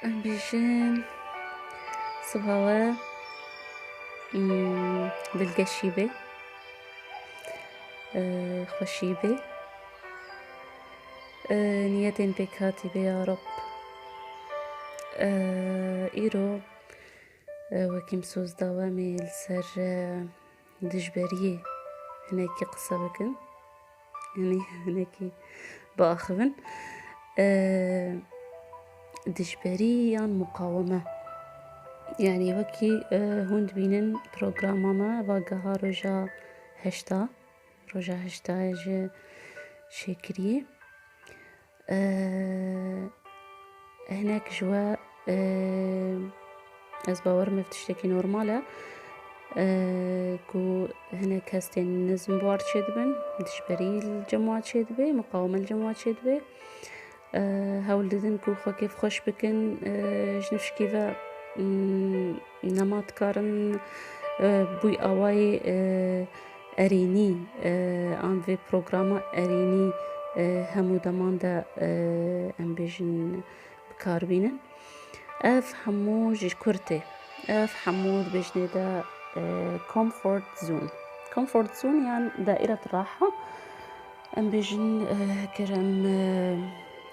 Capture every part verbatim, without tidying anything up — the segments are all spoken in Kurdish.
Em bêjin sibawe, hmm, dilgeşî be, e, xweşî be, e, niyetên pêkhatî be ya Reb. E, îro, e, wekî min soz da we, em ê li ser, e, dijberiyê hinekî qise bikin. Yanî hinekî biaxivin. E, dijberî yan muqaweme. Yanî wekî, e, hûn dibînin programa me va geha roja heşta. Roja heşta ji şêkiriyê. E, hinek ji we, e, ez bawerim ev tiştekî normal e, e, ku hinek hestên nizm bi war çêdibin, dijberî li cem wan çêdibe, muqaweme li cem wan çêdibe. E, hewl didin ku xwe kêfxweş bikin, e, ji nifşikî ve, mm, nema dikarin, e, bûy awayê, e, erênî, e, an vê programa erênî, e, hemû deman de, e, em bêjin, bi kar bînin. Ev hemû ji kurtê. Ev hemû dibêjinê de, e, comfort zone. Comfort zone yan daîret raha. Em bêjin, e, ger em, e,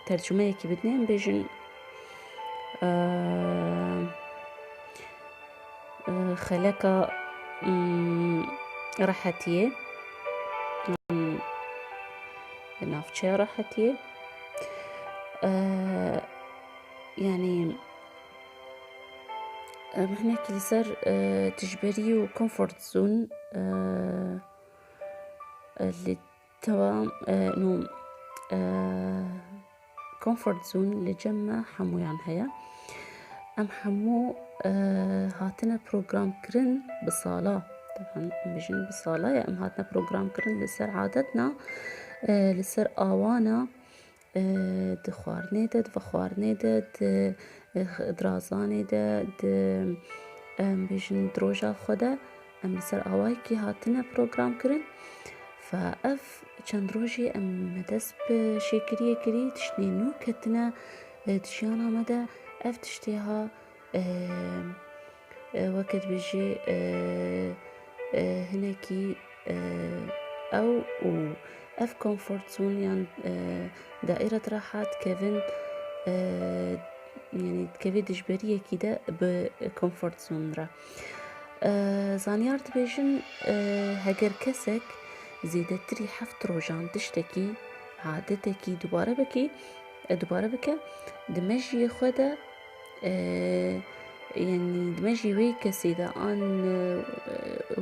tercumeyekî bidinê, em bêjin, e, e, xeleka, mm, rehetiyê, mm, navçeya rehetiyê. E, yanî, em hinekî li ser, e, dijberî û comfort zone, e, e, li Tewam, e, nû, e, comfort zone li cem me hemûyan heye. Em hemû, e, hatine program kirin bi sala. Teban em bijin bi sala ye. Em hatine program kirin li ser adetna, e, li ser awana, e, di xwarinê de, di vexwarinê de, di, e, dirazanê de, di, em bijin di roja xwe de, em li ser awayekî hatine program kirin. Fe ev çend rojê em me dest bi şêkiriyê kirî, tiştê nû ketine, e, di jiyana me de. Ev tiştê ha, e, e, weke dibêjî, e, e, hinekî, e, ew û ev comfort zone yan, e, daîret rehat kevin, e, yanî dikevê dijberiyekî de bi comfort zone re. E, zanyar dibêjin, e, heger kesek zêdetirî heft rojan tiştekî, adetekî dubare bikî, e, dubare bike, di mejiyê xwe de, e, yanî di mejî wê kesê de an, e,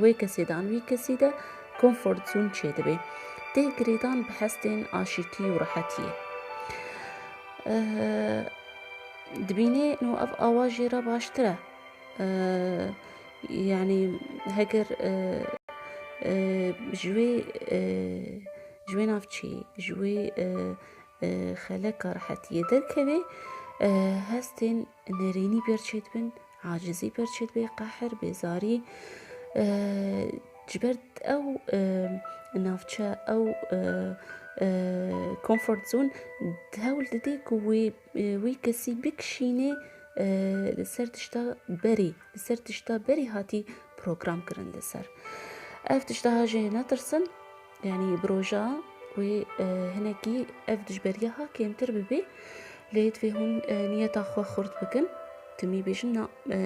wê kesê de an wî kesî de comfort zone çêdibe. Tê girêdan bi hestên aşîtî û rehetiyê. E, dibînê nû ev awa jê re baştir e. E, yanî heger, e, e, ji wê, e, ji wê navçeyê, ji wê, e, e, xeleka rehetiyê derkevê, e, hestên nerênî pêr çêdibin, acizî pêr çêdibe, qehir, bêzarî, e, ji ber ew, e, navçe, ew, e, e, comfort zone, hewl dide ku wê, e, wî kesî bikişînê, e, li ser tişta berê, li ser tişta berê hatî program kirin li ser. Ev tişta ha jê netirsin, yanî bi roja wê, e, hinekî ev dijberiya ha kêmtir bibe, lê divê hûn, e, niyeta xwe xurt bikin. Timî bêjin na, e,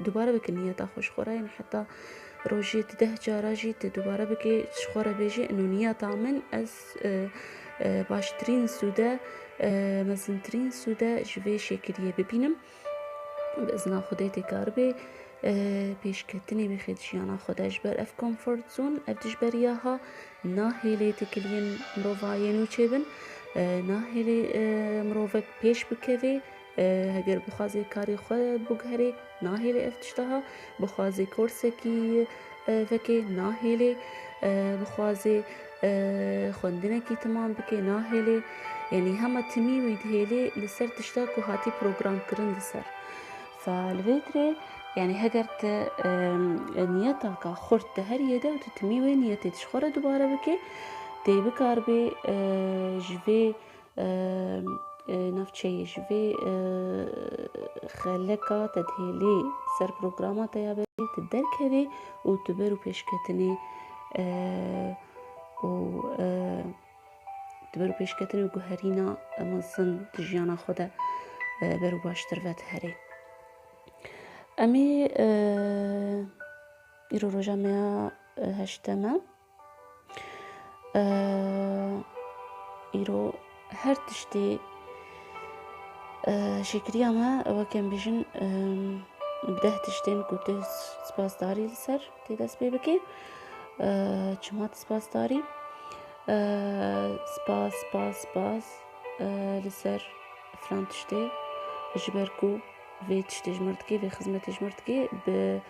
dubare bikin niyeta xwe ji xwe re, yanî heta rojê tu deh cara jî tu dubare bikê ji xwe re bêjî, ino niyeta min ez, e, e, baştirîn sûde, e, mezintirîn sûde ji vê şêkiriyê bibînim. Bi izna Xwedê tê karibê, e, pêşketinê bixê di jiyana xwe de. Ji ber ev comfort zone, ev dijberiya ha nahêlê têkiliyên mirovayê nû çêbin, e, nahêlê, e, mirovek pêş bikevê, e, heger bixwazê karê xwe biguherê, nahêlê ev tişta ha, bixwazê korsekî, e, vekê, nahêlê, e, bixwazê, e, xwendinekî timam bike, nahêlê. Yanî hema timî wî dihêlê li ser tişta ku hatî program kirin li ser. Fe li vê dirê, yanî heger tu, e, niyetaka xurt di her yê de û tu timî wê niyetê ji xwe re dubare bikê, tê bikaribê, e, ji vê, e, e, navçeyê, ji vê, e, xeleka te dihêlê ser programa te ya berê, tu derkevê û tu ber û pêşketinê, e, û, e, tu ber û pêşketinê û guherîna mezin di jiyana xwe de, e, ber û baştir vediherê. Em ê, e, îro roja me ya, e, heştem e. E, îro her tiştê, e, şêkiriya me, wek em bêjin, e, bi deh tiştên ku tu spasdarî li ser tê dest pê bikê. E, çima tu spasdarî? E, spas, spas, spas, e, li ser filan tiştê, ji ber ku vê tiştê ji mir dikê, vê xizmetê ji mir dikê, bi,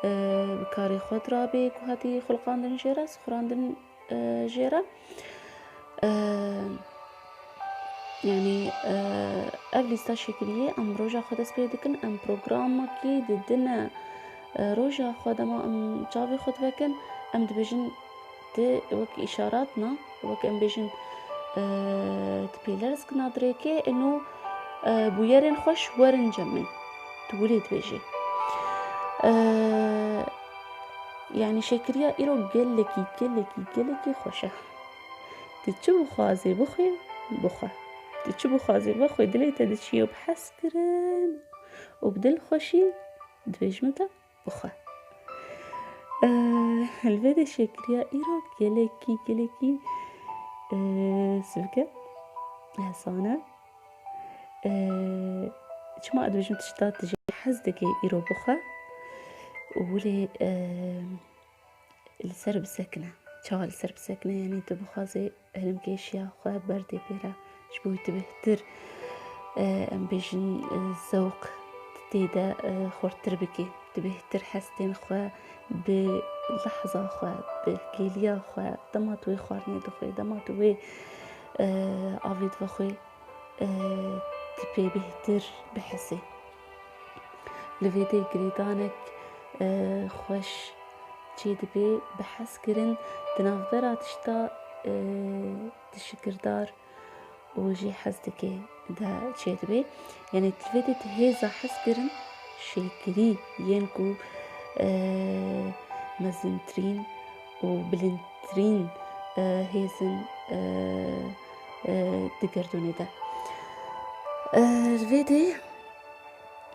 e, bi karê xwe dirabê ku hatî xuliqandin jê re, sixurandin, e, jê re. E, yanî, e, ev lîsta şêkiriyê em roja xwe dest pê dikin, em programekî didine, e, roja xwe dema em çavê xwe divekin, em dibêjin tu wek îşarat na, wek em bêjin, e, tu pêlerz kina dirêkê, ino, e, bûyerên xweş werin cem min. Tu wilê dibêjî. E, yanî şêkiriya îro gelekî, gelekî, gelekî xweş e. Tu çi bixwazê bixwê, bixwe. Tu çi bixwazê vexwê, dilê te diçî û bi hezkirin û bi dilxweşî dibêjim te bixwe. Eh, li vê dê şêkiriya îro gelekî, gelekî, eh, sivik e, hesane. Eh, çima ez dibêjim tişta tu jê hez dikê îro bixwe û wilê, eh, li ser bisekine. Çawa li ser bisekine? Yanî tu bixwazê hilmkêşiya xwe berdê pê re, ji bo tu bêhtir, e, em bêjin, e, zewq tê de, e, xurttir bikî. Tu bêhtir hestên xwe bi lehza xwe, bi hêliya xwe, dema tu wê xwarinê dixwê, dema tu wê, e, avê divexwê, e, tu pê bêhtir bihesê. Li vê dê girêdanek, e, xweş çê dibe, bi hezkirin di navbera tişta, e, tu şikirdar û jê hez dike de çê dibe. Yanî li vê dê tu hêza hezkirin şêkirî yên ku, e, mezintirîn û bilindtirîn, e, hêzin, e, e, di gerdûnê de. E, li vê dê,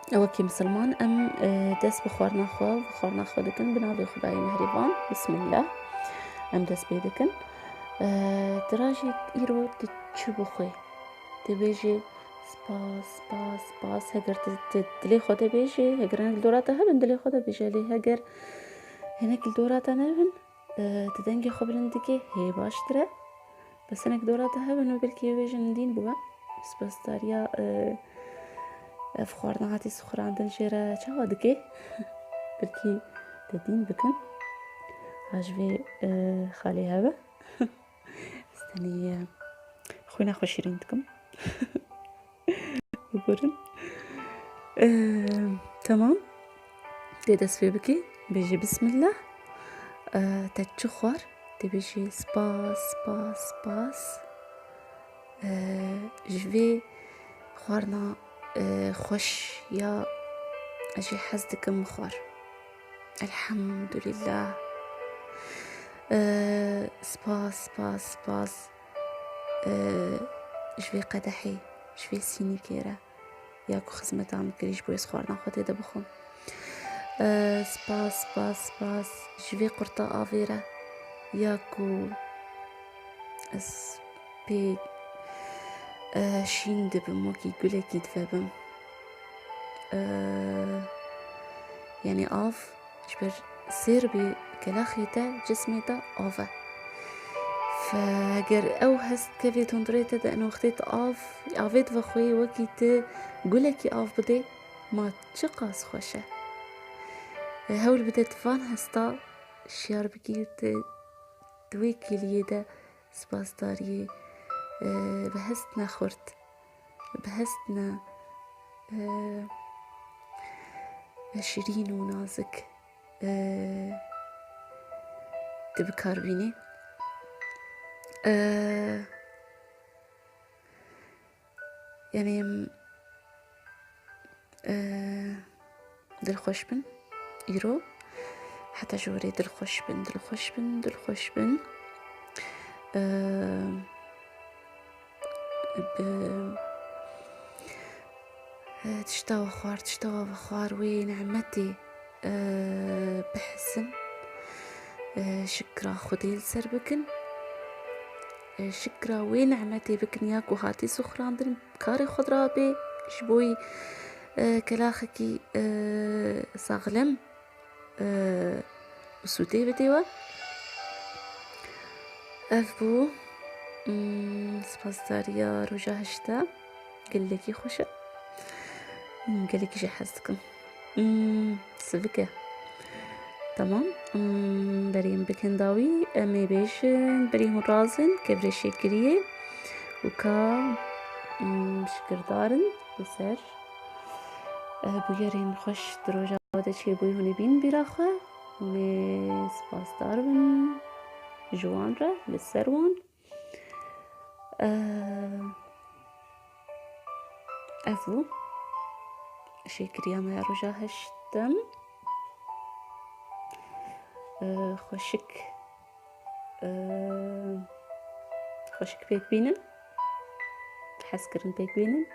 wekî misilman, em, e, dest bi xwarina xwe, bi xwarina xwe dikin, bi navê Xwedayê Mihrîvan, Bismillah, em dest pê dikin. E, tu ra jî îro tu çi bixwê? Tu bêjê, spas, spas, spas. Heger tu, tu dilê xwe de bêjê, heger hinek li dora te hebin, dilê xwe de bêje, lê heger hinek li dora te nebin, e, tu dengê xwe bilind dikê, hê baştir e. Bes hinek dora te hebin û belkî wê bêjin dîn bû be. Spasdariya, e, ev xwarina hatî sixurandin jê re çawa dikê? Belkî te dîn bikin. Ha ji vê, e, xalê hebe. Ez tenê, e, xwîna xwe şîrîn dikim. Biborin. Ee, tamam. Tê dest pê bikî. Bêjî Bismillah. Ee, te çi xwar? Tê bêjî spas, spas, spas. Ee, ji vê xwarina, ee, xweş ya ez jê hez dikim min xwar. Elhamdulillah. Ee, spas, spas, spas. Ee, ji vê qedehê, ji vê sînîkê re, ya ku xizmeta min kirî, ji bo ez xwarina xwe tê de bixwim. Ee, spas, spas, spas ji vê qurta avê re, ya ku ez pê, e, şîn dibim, wekî gulekî divebim. E, yanî av, ji ber sêr bê kelaxê te, cismê te av e. Fe, heger ew hest kevê hundirê te de, eno wextê tu av, avê divexwê, wekî tu gulekî av bidê, ma çiqas xweş e. E, hewl bide tu van hesta şiyar bikî, tu, tu wê kêliyê de spasdariyê, e, bi hestine xurt, bi hestine, e, e, şirîn û nazik, e, tu bi kar bînî. E, Yanî, e, dilxweş bin. Îro heta ji werê dilxweş bin, dilxweş bin, dilxweş bin. E, bi, e, tişta we xwar, tişta we vexwar, wê nimetê, e, bihisin. E, şikra Xwedê li ser bikin. E, şikra wê nimetê bikin ya ku hatî sixurandin, karê xwe dirabê ji bo wî, e, kelaxekî, e, saxlem, e, û sûdê bidê we. Ev bû, mm, spasdariya roja heşta. Gelekî xweş e. Hmm, gelekî jê hez dikim. Hmm, sivik e. Tamam. Hmm, berî em bikin dawî, em ê bêjin, berî hûn razin, kevirê şêkiriyê û ka, hmm, şikirdarin li ser, eh, bûyerên xweş di roja we de çêbûyî hûn ê bînin bîra xwe. Hûn ê spasdar bin ji wan re, li ser wan. Ev bû şêkiriya me ya roja heştem. Xweşik, xweşik pêk bînin. Hezkirin pêk bînin.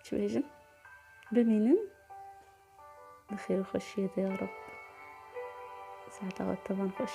Çi bêjin? Bimînin. Di xêr û xweşiyê de ya Reb. Saeta we tevan xweş.